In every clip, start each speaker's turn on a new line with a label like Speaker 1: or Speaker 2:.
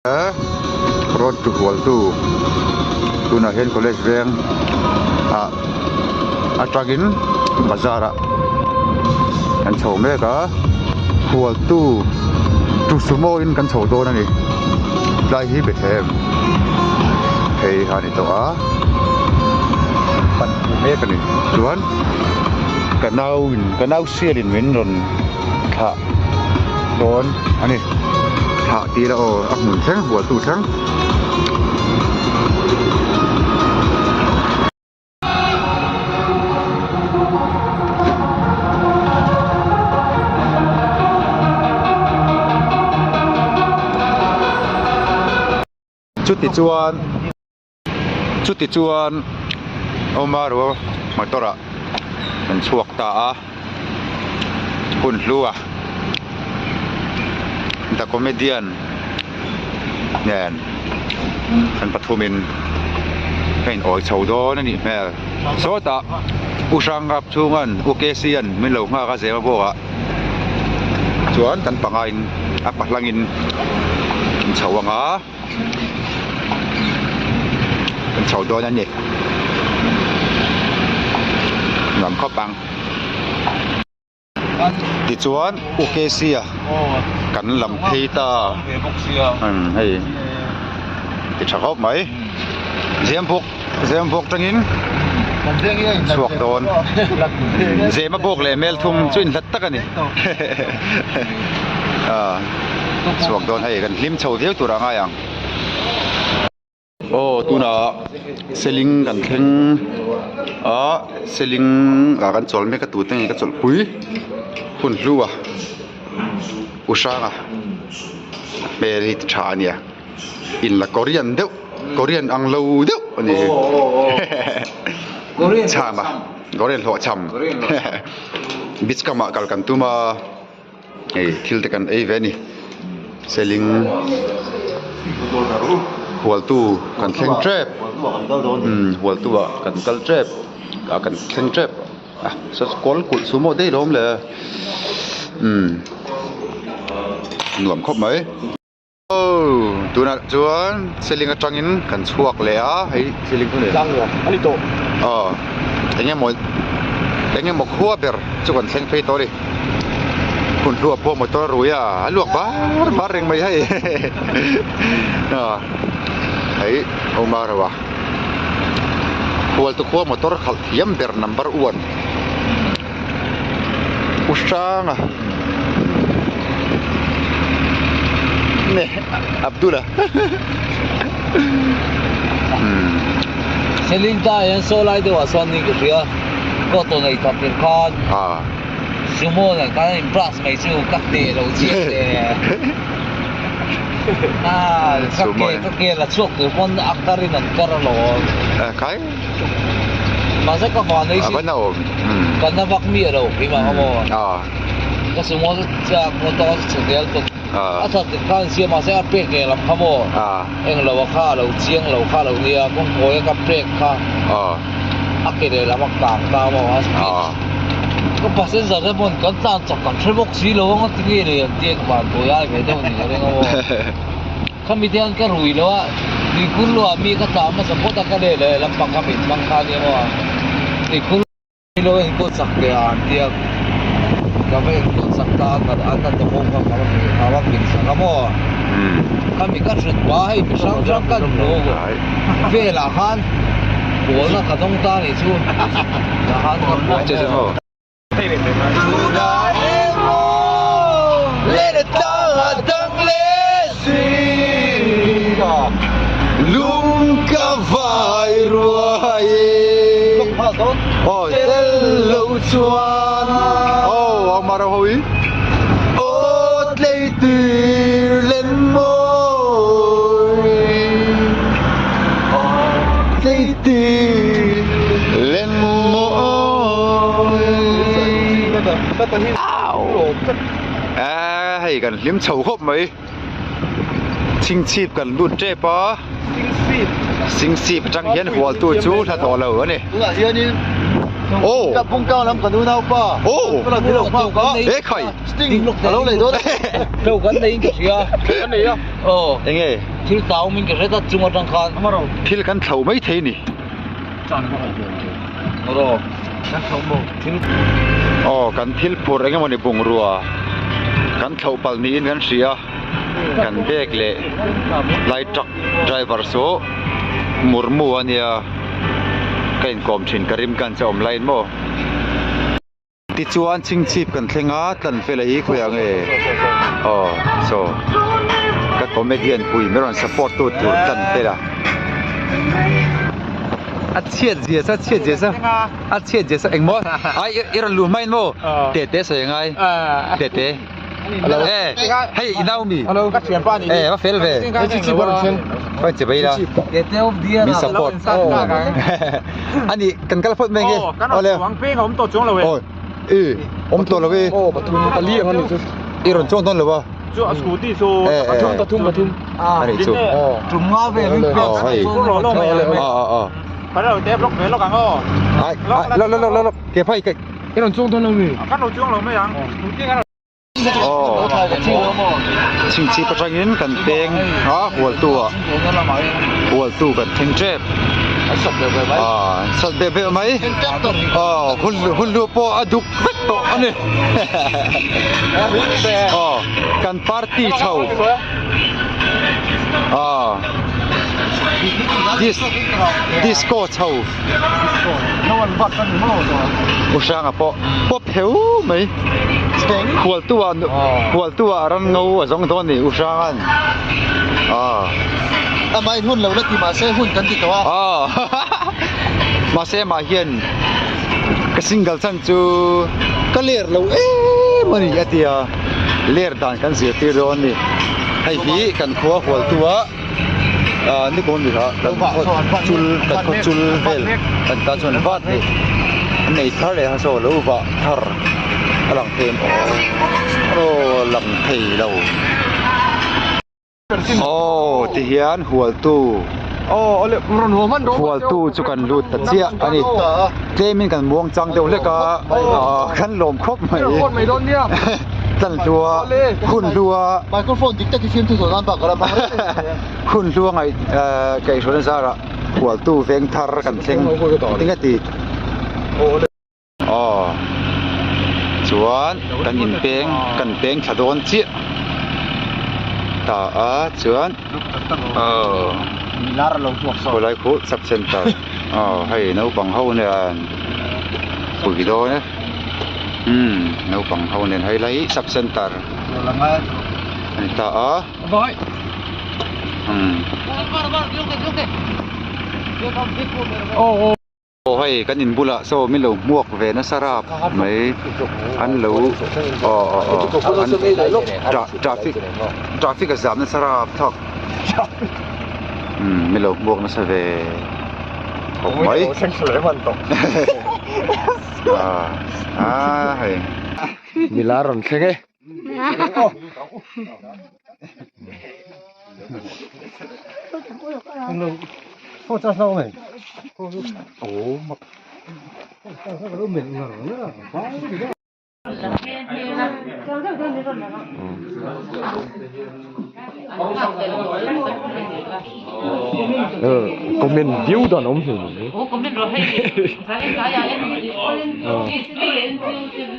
Speaker 1: Road to Hualtu tunah hian college veng ah atangin bazar ah kan chho mek a Hualtu to sumo in kan chho dawn a ni tlai hi Bethlehem phei a ni tawh a pan mek a ni chuan ka nau in ka nau sial in min rawn thlah dawn a ni thlah tih ila aw a hmun thleng hual tu thleng. Chuti chuan. Chuti chuan Omar ru motor ah kan chhuak ta a, hun hlu a the comedian nen kan pathum in ka in awi chho dawn a nih hmel. Sawtah U Hrangap chhungan U Kesian min lo nghak a zema bawk ah chuan kan panga in a pahlang in kan chho ang a. Kan chho dawn a ni. Nuam khawp ang. Tichuan U Kesia kan lam phei ta. Umm hei ti tha khawp mai. Zembuk Zembuk tangin chhuak dawn. Zema bawk leh Melthum chu inhlat tak a ni. Chhuak dawn hei kan hlim chho viau tur a ngai ang. Aw tunah seling kan thleng a seling ah kan chawl mek a tute nge ka chawlhpui hun hlu a u hranga hmel hi ti tha a nia in la korean deuh korean ang lo deuh a ni chham a korean hlawh chham beach kam ah kal kan tum a. Hei thil te kan ei ve a ni seling hualtu kan thleng tep umm hualtu ah kan kal tep ah kan thleng tep a kawl kulh chu maw daih lawm le umm nuam khawp mai. Aw tunah chuan seling atangin kan chhuak leh a hei seling chu ni
Speaker 2: a ni tawh
Speaker 1: aw eng emaw eng emaw khua ber chu kan thleng phei tawh a ni hun hluah pawh motor a rui a a luak bar bar reng mai hei aw hei awm a reuh a hualtu khua motor khalh thiam ber number one. U hranga nge Abdul-a
Speaker 2: Seling ta hian saw lai deuhah sawn ni ka hria kawt aw nei that tir khan sumo nen khan an in brush mai chu ka hneh lo chiang e ka ke ka ke la chhuak tur pawn a kar in an kar alawm. Mahse ka van ei
Speaker 1: si
Speaker 2: ka na vak miah lo keimah ka maw ka sumo chu chak motor chu chhe zel tawp a that dik khan sia mahse a brake leh lam kha maw englo a kha alo chiang lo kha alo nia kawngkawi a ka brake kha a ke leh lam a kang ta maw a speed ka passenger te pawn kan tlan chak kan hre bawk si lo ang a tinge leh an tia ka van tawi ai ve deuh a ni ka ring a maw. Khami te hian ka rui lo a, tuikhur luah mi ka tla hmasa phawt a, ka leh leh lampang kha min hmang kha a nia maw a, tuikhur lo enkawl chak teh a an tia, ka va enkawl chak ta a, ka an hnathawk ho kha ka va hrilh ka va hrilh sak a maw, khami ka hrut pah a hei mi hrang hrang kan hmu velah khan pawlna ka dawng ta a nih chu, tah khan ka hmu a.
Speaker 1: Lung ka vai ruai aw tel lo chuan aw a mara ho i aw tlei tir len mawi aw tlei tir len Aaa hei kan hlim chho khawp mai chhingchhip kan lut tep a singchhip atang hian hualtu chu hla tawh lo a ni. Oh.
Speaker 3: Ka pungkang lam kan unau pa.
Speaker 1: Oh.
Speaker 3: Ka lo nghak a.
Speaker 1: E khai.
Speaker 3: Sting a lo lei dawn.
Speaker 2: Tho kan nei in ka hria.
Speaker 3: Kan nei a.
Speaker 2: Aw.
Speaker 1: Enge?
Speaker 2: Thil tau min ka hre ta chung atang khan.
Speaker 1: Thil kan thlo mai thei ni.
Speaker 2: Ro. Kan thlo maw? Thil.
Speaker 1: Aw kan thil phur engemawni bungrua kan thloh palh niin kan hria. Kan bag leh lai truck driver saw Murmu a nia ka inkawm thin ka rim kan che awm laiin maw. Tichuan chingchip kan thleng a tlan fel a hi khawiah nge aw saw ka comedian pui min rawn support tu tur tlan fel a. A chhiat zia sa chhiat zia sa a chhiat zia sa engmaw ai i rawn luh hmain maw tete sawi a ngai tete. Hello. Eh, hei i nau mi.
Speaker 3: Hello. Ka thian pa ni.
Speaker 1: Eh, va fel ve.
Speaker 3: Hei chi chi bar chen.
Speaker 1: Vai che bai la. Min support. Ani kan kal phot mai nge.
Speaker 3: Ole. Wang peng om to chuang lo e.
Speaker 1: Oi. E, om to lo e.
Speaker 3: Oh, pathum pali ang ani chu.
Speaker 1: I ron chuang don lo ba.
Speaker 3: Chu a scooty chu. Pathum pathum pathum.
Speaker 1: Ani chu.
Speaker 2: Tum nga ve min
Speaker 1: pek. Hei. A a a.
Speaker 3: Phải rồi, té block về lo càng ô.
Speaker 1: Ai, lo lo lo lo. Ke phai ke.
Speaker 3: I ron chuang don lo mi. Kan lo chuang lo mai ang. Scooty kan
Speaker 1: Aw chingchip atangin kan peng a hualtu ah hualtu kan thleng tep ah sat beh beh mai aw hun hun lu pawh a duk vek tawh a ni aw kan party chho aw disco chho U Hranga pawh pawp heu mai Hualtu ah Hualtu ah ram ngo a zawng dawn a ni U Hranga'n aw
Speaker 3: Amah in hun lo la ti mahse hun kan ti tawh a.
Speaker 1: Aw mahse amah hian ka single chan chu ka ler lo em a ni a ti a ler dan kan zirtir dawn a ni hei hi kan khua Hualtu ah. ni kawn bik ah kan khaw chul kan khaw chul vel kan tan chuan vat ni an nei thar leh a saw lo vah thar a lang thei em aw lang thei lo aw ti hian hualtu hualtu chu kan lut ta chiah a ni tlem in kan muang chang deuh hlek a kan lawm khawp mai. Tlan hlua, hun hlua.
Speaker 3: Microphone dik tak hi fimthu zawh nan bak a la hmang reng reng a.
Speaker 1: Hun hlua ngaih kaihhruaina zarah hualtu veng thar kan thleng eng a ti? Aw chuan kan inpeng kan peng thla dawn chiah ta a chuan aw khawlai khu sub center aw hei naupang ho nen pui dawn e. Umm naupang ho nen hei lai sub center a ni ta a umm aw hei kan in bulah saw min lo hmuak ve nasa rap mai an lo aw aw aw an traffic traffic a zam nasa rap thak umm min lo hmuak nasa ve khawp mai. Ah hei.
Speaker 4: Nila rawn thleng e. Comment viau dan awm hle mai.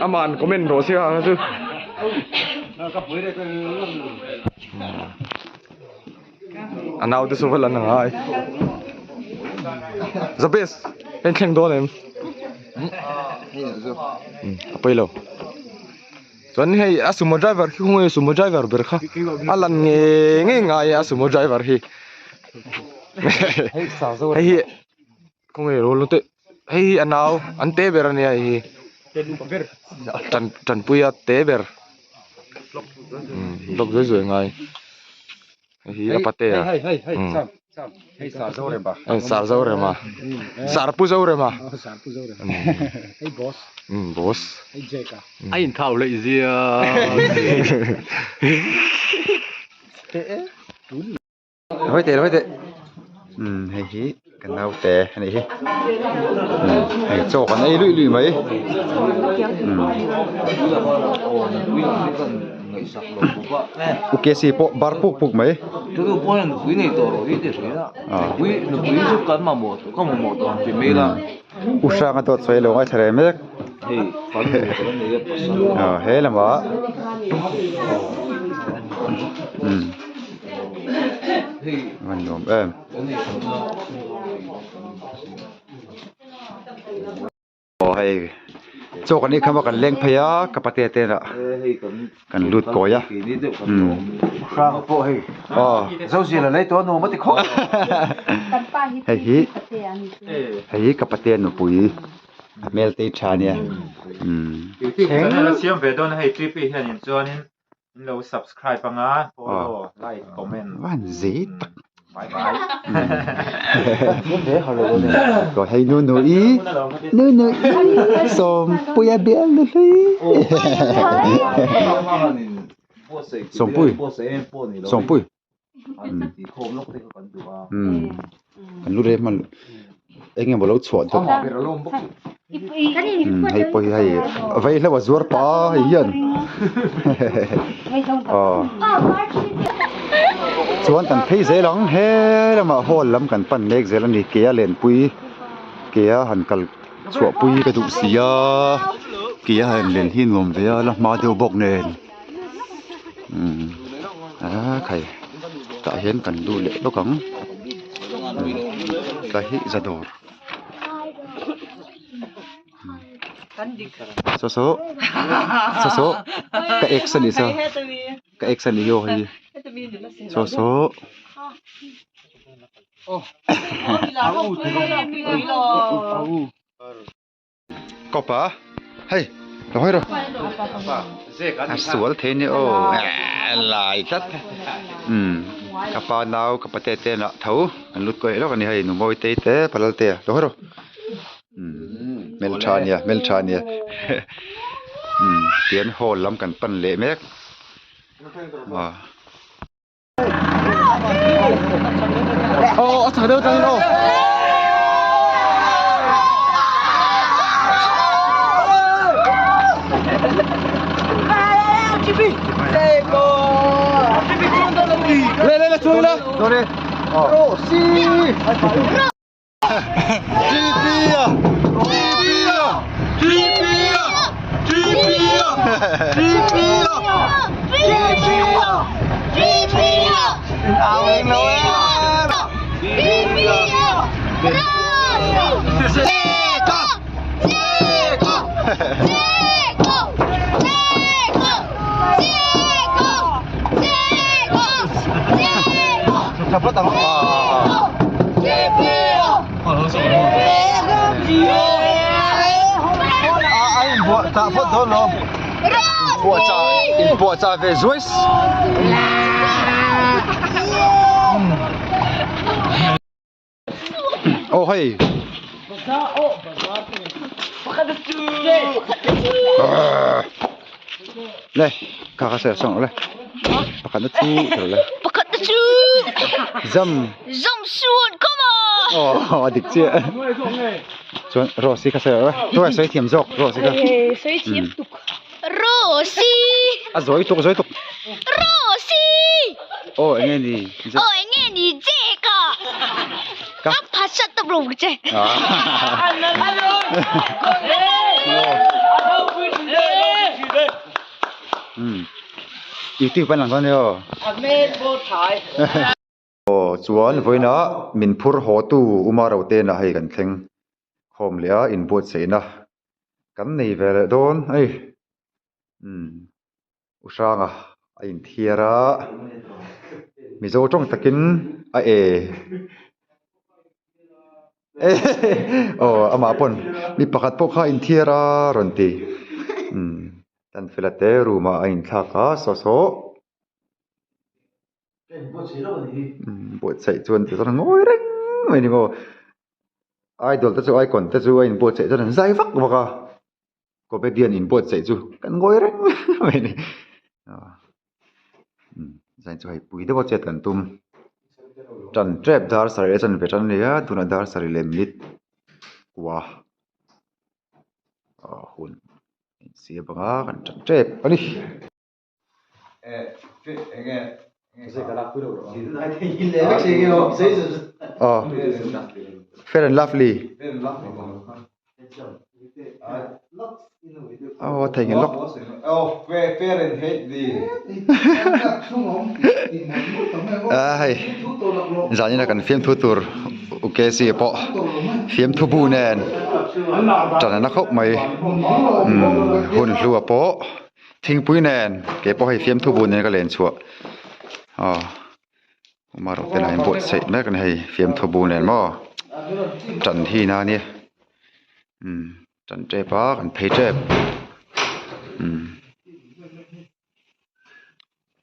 Speaker 4: Amah an comment rawh se a chu. A naute chu va lan angai. The best en thleng dawn em? A pawi lo. Chuan hei a sumo driver khi khawnge sumo driver ber kha a lan nge nge ngai a sumo driver hi. Hei hi khawnge roll te hei hi a nau an te ber ania hei hi. Tan tanpuia te ber. Block zui zui ngai. Hei hi a pate a.
Speaker 1: Hei hei hei sam sam hei sar Zorema.
Speaker 4: Hei sar Zorema. Sar pu Zorema.
Speaker 1: Sar pu Zorema. Hei boss.
Speaker 4: Boss.
Speaker 1: Hei Jack a.
Speaker 2: A in thau leh zia.
Speaker 1: Hoi te hoi te. Hei hi. Ka naute a nih hi hei chaw kan ei luih luih mai u K C pawh bar puk puk mai u Hranga dawt sawi lo ngaithla reh mek he lamah a nuam em. Aw hei chaw kan eikham a kan leng phei a ka pate te lah kan lut kawi a umm aw hei hi hei hi ka pate nupui a hmel te hi tha ania umm.
Speaker 5: In lo subscribe anga follow like comment
Speaker 1: van zei tak
Speaker 5: bye bye
Speaker 1: ko hei nu nu i nu nu i sawmpuia bial nu hlui sawmpui sawmpui umm kan lu rem hman eng emaw lo chhuah deuh umm hei pawh hi hei vaihlo a zuar pah a hei hian aw chuan kan phei zel ang he lamah hall lam kan pan mek zel a ni ke a lenpui ke a han kal chhuahpui ka duh si a ke a han len hi nuam ve a la hma deuh bawk nen. Umm a khai tah hian kan duh leh bawk ang tlai hi za dawr saw saw saw saw ka ex a nih saw ka ex a nih hi aw hei saw saw Kawpa hei lo hawi rawh a sual thei ania aw lai tlat umm ka pa nau ka pate te lah tho an lut kawi lawk a ni hei nu mawi te te palal te lo hawi rawh umm hmeltha ania hmeltha ania umm tian hall lam kan pan leh mek aw. Aw a chak deuh tangin aw. Le le le chuang la. Sorry. Oh. Si. GP à. GP à. GP à. GP à. GP à. GP à. GP à. Áo anh đâu em. GP à. Inpuahchah ve zuai Aw hei Le kha kha sawi sawng le pakhat na chu tel le
Speaker 6: Pakhat na chu
Speaker 1: Zam
Speaker 6: Zam suan come on
Speaker 1: Aw a dik chiah chuan Rose kha sawi rawh le sawi thiam zawk Rose kha
Speaker 6: Sawi thiam tuk Rose
Speaker 1: A zawi tuk zawi tuk
Speaker 6: Rose
Speaker 1: Aw eng nge ni
Speaker 6: Aw eng nge ni Jack a
Speaker 1: Ka
Speaker 6: pha sat tawp lo che
Speaker 1: YouTube an lang dawn nia aw. Aw chuan vawiina min phur haw tu Uma Rotena hei kan thleng khawm leh a inbuatsaihna kan nei ve leh dawn a ni. Umm U Hranga a inthiar a Mizo tawng takin a e aw amah pawn mi pakhat pawh kha a inthiar a rawn ti umm Tanfela te room ah a inthlak a saw saw. Buatsaih chuan ti chuan a ngawi reng mai a ni maw idol te chu icon te chu a inbuatsaih chuan an zai vak vak a comedian inbuatsaih chu kan ngawi reng mai a ni zain chu hei pui deuh a chet kan tum. Ṭan ṭep dar sarih a chanve ṭan a ni a tunah dar sarih leh minute kua ah hun insiam anga kan ṭan ṭep a ni. Aw fair and lovely aw theihnghilh lawk a hei zanina kan fiamthu tur u KC pawh fiamthu bu nen ṭan a na khawp mai umm hun hlua pawh. Thingpui nen kei pawh hei fiamthu bu nen ka len chhuah aw Kumar te lah in buatsaih mek a ni hei fiamthu bu nen maw tan hi na ania umm tan tep a kan phei tep umm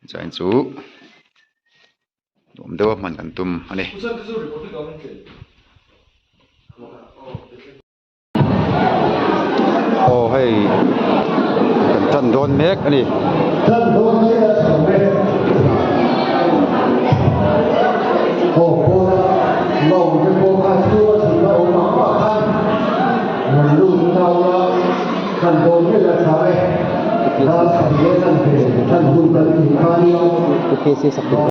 Speaker 1: chuan chu nuam deuh a hman kan tum a ni. Aw hei kan tan dawn mek a ni.
Speaker 7: Tan dawn mek a chho mek. Aw pawna lo te pawh kha chhunga chhunna awm ang mah khan rawn lut nau la tan dawn mek a tha e. Dar sarih leh chanve tan hun kan tih kha nia.